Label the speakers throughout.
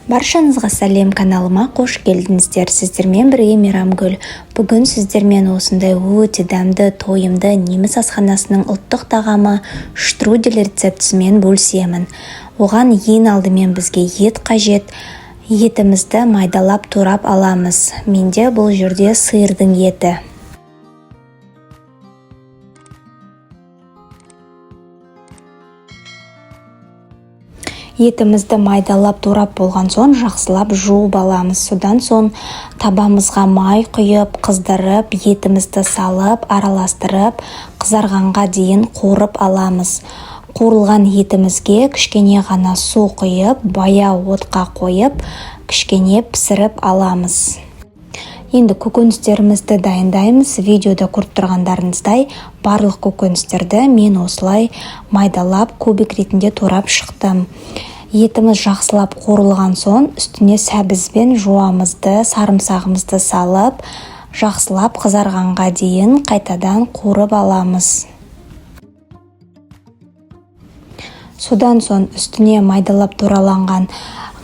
Speaker 1: Баршаңызға сәлем, каналыма қош келдіңіздер. Сіздермен бірге Мейрамгүл. Бүгін сіздермен осындай өте дәмді, тойымды неміс асханасының ұлттық тағамы штрудель рецептісімен бөлісемін. Оған ең алдымен бізге ет қажет. Етімізді майдалап турап аламыз. Менде бұл жерде сиырдың еті. Етімізді майдалап турап болған соң жақсылап жуып аламыз. Содан соң табамызға май құйып, қыздырып, етімізді салып, араластырып, қызарғанға дейін қуырып аламыз. Қуырылған етімізге кішкене ғана су құйып, баяу отқа қойып, кішкене пісіріп аламыз. Енді көкөністерімізді дайындаймыз. Видеода көріп тұрғандарыңыздай, барлық көкөністерді мен осылай майдалап, кубик ретінде турап шықтым. Етіміз жақсылап қуырылған соң үстіне сәбіз бен жуамызды, сарымсағымызды салып, жақсылап қызарғанға дейін қайтадан қуырып аламыз. Содан соң үстіне майдалап тураланған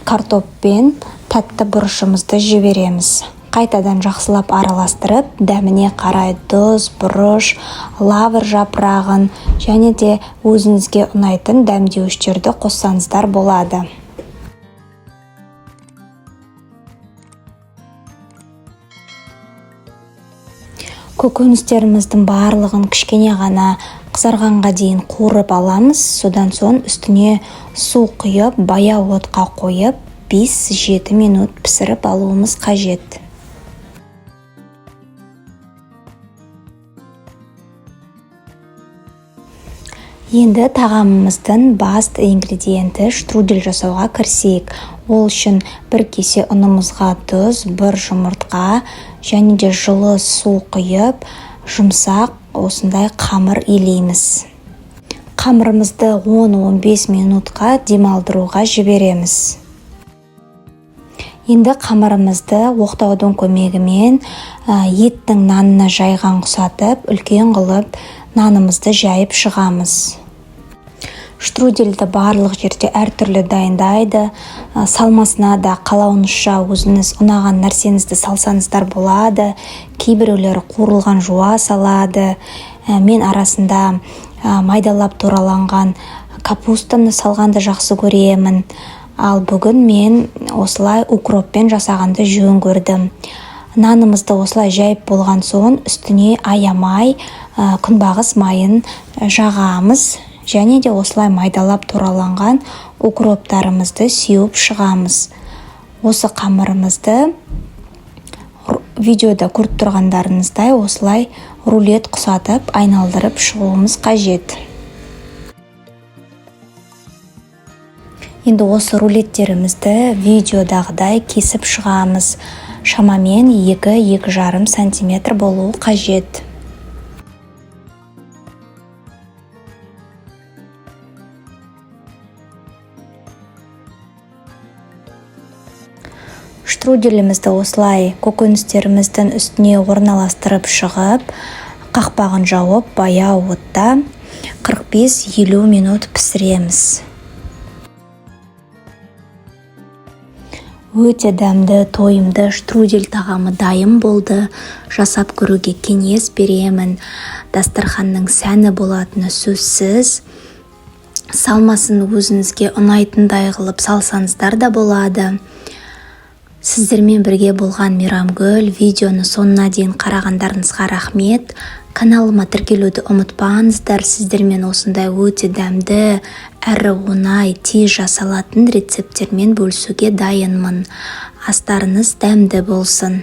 Speaker 1: картоп пен тәтті бұрышымызды жібереміз. Қайтадан жақсылап араластырып, дәміне қарай тұз, бұрыш, лавр жапырағын және де өзіңізге ұнайтын дәмдеуіштерді қоссаңыздар болады. Көкөністеріміздің барлығын кішкене ғана қызарғанға дейін қуырып аламыз. Содан соң үстіне су құйып, баяу отқа қойып, 5-7 минут пісіріп алуымыз қажет. Енді тағамымыздың басты ингредиенті штрудель жасауға кірісейік. Ол үшін бір кесе ұнымызға тұз, бір жұмыртқа және де жылы су құйып, жұмсақ осындай қамыр илейміз. Қамырымызды 10-15 минутқа демалдыруға жібереміз. Енді қамырымызды оқтаудың көмегімен еттің нанына жайған ұқсатып, үлкен қылып нанымызды жайып шығамыз. Штрудельді барлық жерде әртүрлі дайындайды. Салмасына да қалауыңызша өзіңіз ұнаған нәрсеңізді салсаңыздар болады. Кейбіреулері қуырылған жуа салады. Мен арасында майдалап тураланған капустаны салғанды жақсы көремін. Ал бүгін мен осылай укроппен жасағанды жөн көрдім. Нанымызды осылай жайып болған соң үстіне аямай күнбағыс майын жағамыз. Және де осылай майдалап тураланған укроптарымызды сеуіп шығамыз. Осы қамырымызды видеода көріп тұрғандарыңыздай осылай рулет құсатып айналдырып шығуымыз қажет. Енді осы рулеттерімізді видеодағыдай кесіп шығамыз. Шамамен 2-2,5 сантиметр болуы қажет. Штруделімізді осылай көкөністеріміздің үстіне орналастырып шығып, қақпағын жауып, баяу отта 45-50 минут пісіреміз. Өте дәмді, тойымды штрудель тағамы дайын болды. Жасап көруге кеңес беремін. Дастарханның сәні болатыны сөзсіз. Салмасын өзіңізге ұнайтындай қылып салсаңыздар да болады. Сіздермен бірге болған Мейрамгүл. Видеоны соңына дейін қарағандарыңызға рахмет. Каналыма тіркелуді ұмытпаңыздар. Сіздермен осындай өте дәмді, әрі оңай, тез жасалатын рецепттермен бөлісуге дайынмын. Астарыңыз дәмді болсын.